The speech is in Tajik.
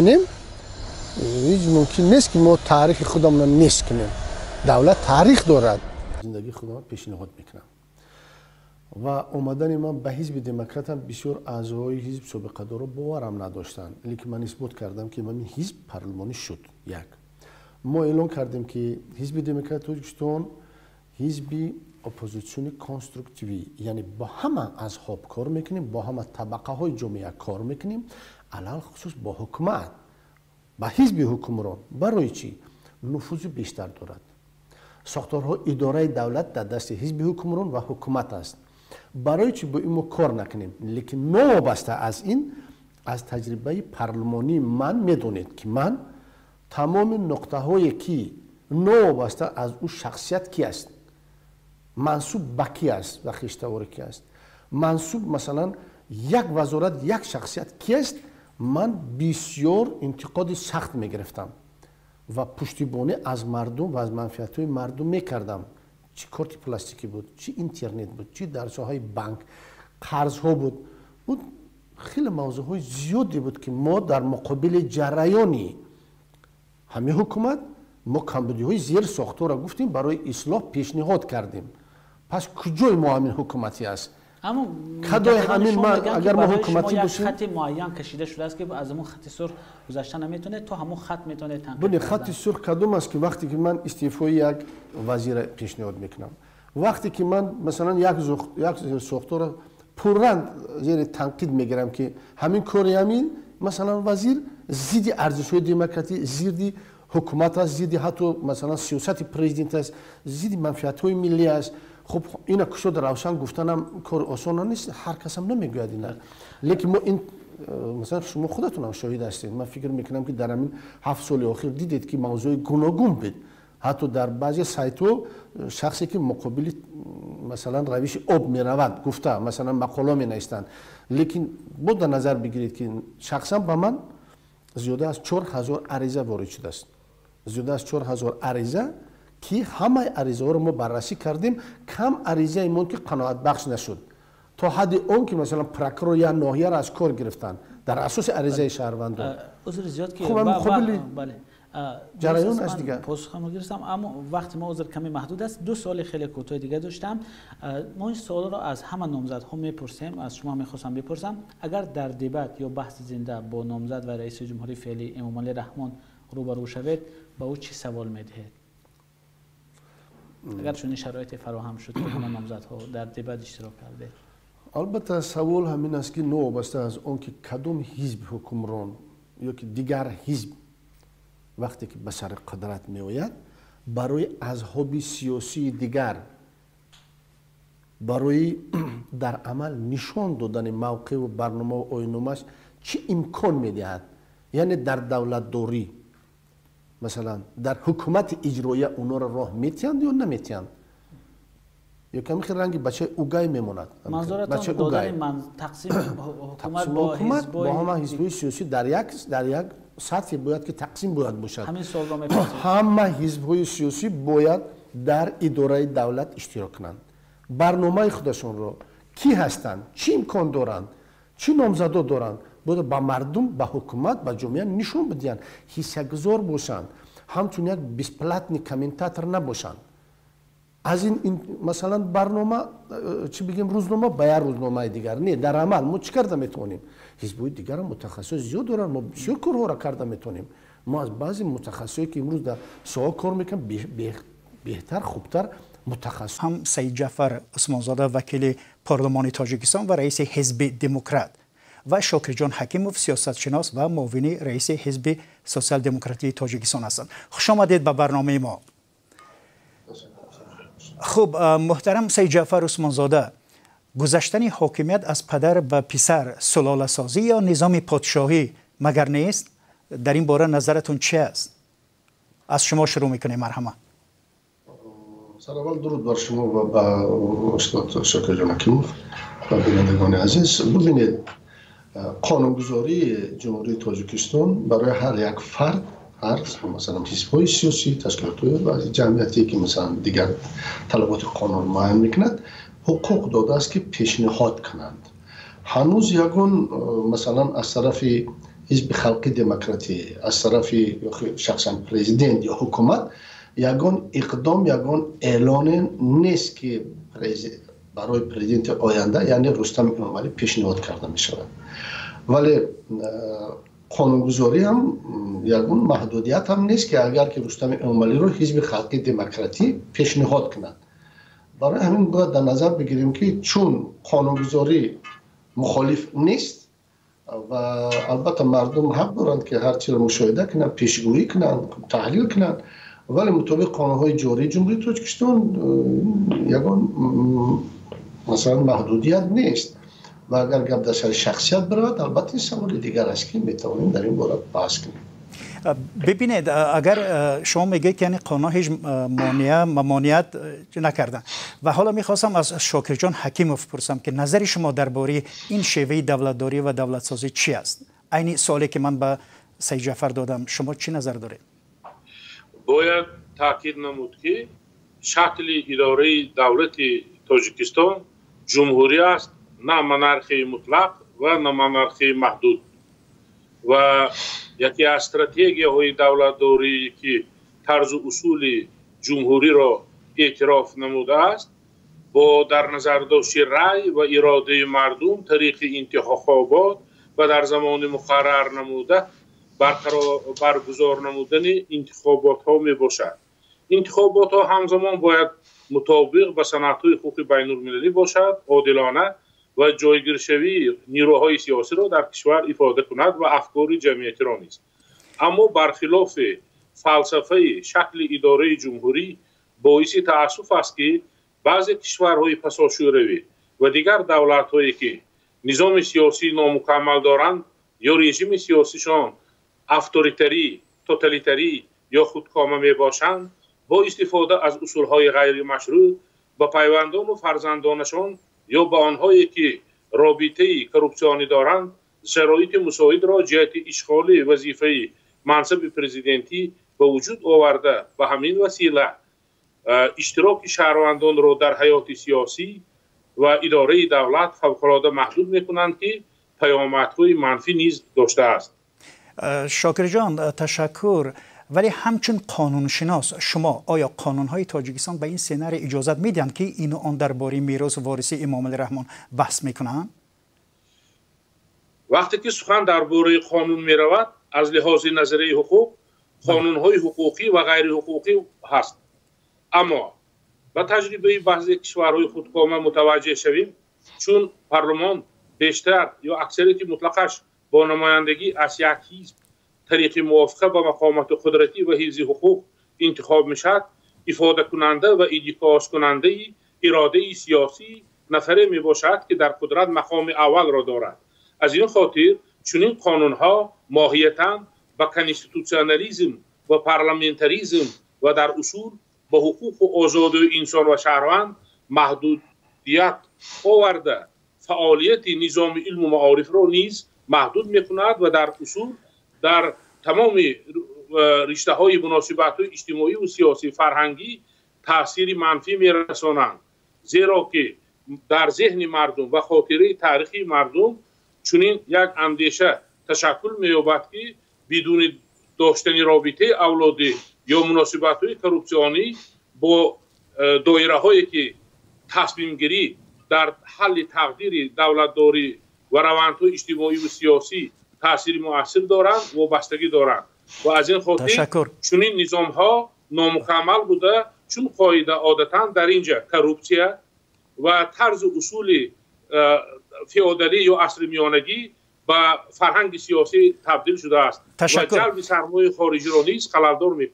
Кунем, ҳеҷ мумкин нест, ки мо таърихи худамонро нест кунем. Давлат таърих дорад. Зиндагии худамро пешниҳод мекунам ва омадани ман ба Ҳизби Демократам бисёр аъзоҳои ҳизб собиқадорро боварам надоштанд, лекин ман исбот кардам, ки ман ҳизб парлумонӣ шуд. Як мо эълон кардем, ки Ҳизби Демократи Тоҷикистон ҳизби оппозитсиони конструктивӣ, яъне бо ҳама азҳоб кор мекунем, бо ҳама табақаҳои ҷомеа кор мекунем, алалхусус бо ҳукумат, ба ҳизби ҳукмрон. Барои чӣ? Нуфузи бештар дорад. Сохторҳои идораи давлат дар дасти ҳизби ҳукмрон ва ҳукумат аст. Барои чӣ бо ин мо кор накунем? Лекин новобаста аз ин, аз таҷрибаи парлумонии ман медонед, ки ман тамоми нуқтаҳое, ки новобаста аз ӯ шахсият ки аст, мансуб ба ки аст ва хештавори ки аст, мансуб, масалан, як вазорат, як шахсият ки аст, ман бисёр интиқоди сахт мегирифтам ва пуштибонӣ аз мардум ва аз манфиатҳои мардум мекардам. Чӣ корти пластикӣ буд, чӣ интернет буд, чӣ дар соҳаи банк қарзҳо буд, хеле мавзӯъҳои зиёде буд, ки мо дар муқобили ҷараёни ҳамин ҳукумат мо камбудиҳои зерсохторро гуфтем, барои ислоҳ пешниҳод кардем. Пас куҷои мо ҳамин ҳукуматӣ аст? Аммо кадои ҳамин ма агар мо ҳукуматӣ бошем, хати муайян кашида шудааст, ки аз ҳамон хати сурх гузашта наметавонед, то ҳамон хат метавонед танқид. Бубинед, хати сурх кадом аст, ки вақте ки ман истеъфои як вазира пешниҳод мекунам, вақте ки ман, масалан, як зерсохторро пурранг зери танқид мегирам, ки ҳамин кори ҳамин, масалан, вазир зидди арзишҳои демократӣ, зидди ҳукумат аст, зидди ҳатто, масалан, сиёсати президент аст, зидди манфиатҳои миллӣ аст. Хуб, ина кушода равшан гуфтанам кори осона нест, ҳар касам намегӯяд ина. Лекин мо ин, масалан, шумо худатонам шоҳид ҳастед. Ман фикр мекунам, ки дар ҳамин 7 соли охир дидед, ки мавзӯи гуногун буд. Ҳатто дар баъзе сайтҳо шахсе, ки муқобили, масалан, равиши об меравад гуфта, масалан, мақола менавистанд. Лекин бо дар назар бигиред, ки шахсан ба ман зиёда аз 4000 ариза ворид шудааст, зиёда аз 4000 ариза, ки ҳамаи аризаҳоро мо баррасӣ кардем. Кам аризае монд, ки қаноатбахш нашуд, то ҳадди он ки, масалан, прокурор як ноҳияро аз кор гирифтанд дар асоси аризаи шаҳрвандон. Узри зиёд, ки муқобили ҷараён аст дигар. Посухамро гирифтам, аммо вақти мо ҳозир каме маҳдуд аст. Ду суоли хеле кӯтоҳи дига доштам. Мо ин суолро аз ҳама номзадҳо мепурсем, аз шумо мехостам бипурсам: агар дар дебат ё баҳси зинда бо номзад ва раиси ҷумҳурии феълӣ Эмомалӣ Раҳмон рӯбарӯ шавед, ба ӯ чӣ савол медиҳед, агар чунин шароите фароҳам шуд, ки ҳама номзадҳо дар дебат иштирок кардед? Албатта, савол ҳамин аст, ки новобаста аз он ки кадом ҳизб ҳукмрон ё ки дигар ҳизб вақте ки ба сари қудрат меояд, барои азҳоби сиёсии дигар, барои дар амал нишон додани мавқеъу барномаву оинномааш чӣ имкон медиҳад? Яъне дар давлатдорӣ, масалан, дар ҳукумати иҷроия онҳоро роҳ метиҳанд ё наметиҳанд, ё ками хел ранги бачаи угай мемонад? Ҳукумат бо ҳама ҳизбҳои сиёсӣ дар як сатҳе бояд ки тақсим бояд бошад. Ҳама ҳизбҳои сиёсӣ бояд дар идораи давлат иштирок кунанд. Барномаи худашонро, кӣ ҳастанд, чӣ имкон доранд, чӣ номзадо доранд, бояд ба мардум, ба ҳукумат, ба ҷомеа нишон бидиҳанд, ҳиссагузор бошанд, ҳамчун як бесплатный комментатор набошанд. Аз ин, масалан, барнома, чӣ бигем, рӯзнома ба як рӯзномаи дигар не. Дар амал мо чӣ карда метавонем? Ҳизбҳои дигарам мутахассисои зиёд доранд, мо бисёр корҳоро карда метавонем. Мо аз баъзе мутахассисое, ки имрӯз дар соҳа кор мекунанд, беҳтар, хубтар мутахассис. Ҳам Саидҷафар Усмонзода, вакили парлумони Тоҷикистон ва раиси Ҳизби Демократ, ва Шокирҷон Ҳакимов, сиёсатшинос ва муовини раиси Ҳизби Сотсиал-демократии Тоҷикистон ҳастанд. Хуш омадед ба барномаи мо. Хуб, муҳтарам Саидҷафар Усмонзода, гузаштани ҳокимият аз падар ба писар сулоласозӣ ё низоми подшоҳӣ магар нест? Дар ин бора назаратон чи аст? Аз шумо шурӯъ мекунем, марҳамат. Сараввал дуруд бар шумо ва ба устод Шокирҷон Ҳакимов ва бинандагони азиз. Бубинед, қонунгузории Ҷумҳурии Тоҷикистон барои ҳар як фард, ҳар, масалан, ҳизбҳои сиёсӣ, ташкилотҳои ҷамъиятие, ки, масалан, дигар талаботи қонун муайян мекунад, ҳуқуқ додааст, ки пешниҳод кунанд. Ҳанӯз ягон, масалан, аз тарафи ҳизби халқи демократӣ, аз тарафи шахсан президент ё ҳукумат ягон иқдом, ягон эълоне нест, ки барои президенти оянда, яъне Рустам Эмомалӣ, пешниҳод карда мешавад. Вале қонунгузорӣ ҳам ягон маҳдудият ҳам нест, ки агар ки Рустами Эмомалиро ҳизби халқи демократӣ пешниҳод кунад. Барои ҳамин бояд дар назар бигирем, ки чун қонунгузорӣ мухолиф нест ва албатта мардум ҳақ доранд, ки ҳар чиро мушоҳида кунанд, пешгӯӣ кунанд, таҳлил кунанд, вале мутобиқ қонунҳои ҷории Ҷумҳурии Тоҷикистон ягон масалан маҳдудият нест. Ва агар гап дар сари шахсият биравад, албатта ин саволи дигар аст, ки метавонем дар ин бора баҳс кунем. Бибинед, агар шумо мегӯед, ки яъне қонун ҳеҷ мамоният накарданд, ва ҳоло мехостам аз Шокирҷон Ҳакимов пурсам, ки назари шумо дар бораи ин шеваи давлатдорӣ ва давлатсозӣ чӣ аст? Айни суоле ки ман ба Саид Ҷаъфар додам, шумо чӣ назар доред? Бояд таъкид намуд, ки шакли идораи давлати Тоҷикистон ҷумҳурӣ аст, на монархияи мутлақ ва на монархияи маҳдуд. Ва яке аз стратегияҳои давлатдорӣ, ки тарзу усули ҷумҳуриро эътироф намудааст, бо дар назардошти рай ва иродаи мардум тариқи интихобот ва дар замони муқаррар намуда баргузор намудани интихоботҳо мебошад. Интихоботҳо ҳамзамон бояд мутобиқ ба санадҳои ҳуқуқи байнулмилалӣ бошад, одилона ва ҷойгиршавии нирӯҳои сиёсиро дар кишвар ифода кунад ва афкори ҷамъиятиро низ. Аммо бархилофи фалсафаи шакли идораи ҷумҳурӣ, боиси таассуф аст, ки баъзе кишварҳои пасошӯравӣ ва дигар давлатҳое, ки низоми сиёсии номукаммал доранд ё режими сиёсишон авторитарӣ, тоталитарӣ ё худкома мебошанд, бо истифода аз усулҳои ғайримашрӯъ ба пайвандону фарзандонашон ё ба онҳое, ки робитаи коррупсионӣ доранд, шароити мусоидро ҷиҳати ишғоли вазифаи мансаби президентӣ ба вуҷуд оварда, ба ҳамин васила иштироки шаҳрвандонро дар ҳаёти сиёсӣ ва идораи давлат фавқулода маҳдуд мекунанд, ки паёмадҳои манфӣ низ доштааст. Шокирҷон, ташаккур. Вале ҳамчун қонуншинос шумо, оё қонунҳои Тоҷикистон ба ин сценарий иҷозат медиҳанд, ки ину он дар бораи меросу ворисии Эмомалӣ Раҳмон баҳс мекунанд? Вақте ки сухан дар бораи қонун меравад, аз лиҳози назарияи ҳуқуқ қонунҳои ҳуқуқӣ ва ғайриҳуқуқӣ ҳаст. Аммо ба таҷрибаи баъзе кишварҳои худкома мутаваҷҷеҳ шавем, чун парлумон бештар ё аксарияти мутлақаш бо намояндагӣ аз як ҳизб тариқи мувофиқа ба мақомоти қудратӣ ва ҳифзи ҳуқуқ интихоб мешавад, ифодакунанда ва инъикоскунандаи иродаи сиёсӣ нафаре мебошад, ки дар қудрат мақоми аввалро дорад. Аз ин хотир чунин қонунҳо моҳиятан ба конститутсионализм ва парламентаризм ва дар усул ба ҳуқуқу озодии инсон ва шаҳрванд маҳдудият оварда, фаъолияти низоми илму маорифро низ маҳдуд мекунад ва дар усул дар тамоми риштаҳои муносибатҳои иҷтимоӣ ва сиёсӣ, фарҳангӣ таъсири манфӣ мерасонанд, зеро ки дар зеҳни мардум ва хотираи таърихии мардум чунин як андеша ташаккул меёбад, ки бидуни доштани робитаи авлодӣ ё муносибатҳои коррупсионӣ бо доираҳое, ки тасмимгирӣ дар ҳалли тақдири давлатдорӣ ва равандҳои иҷтимоӣ ва сиёсӣ таъсири муассир доранд, вобастагӣ доранд. Ва аз ин хотир чунин низомҳо номукаммал буда, чун қоида одатан дар ин ҷа коррупсия ва тарзу усули феодалӣ ё асри миёнагӣ ба фарҳанги сиёсӣ табдил шудааст ва ҷалби сармояи хориҷиро низ халалдор мекунад.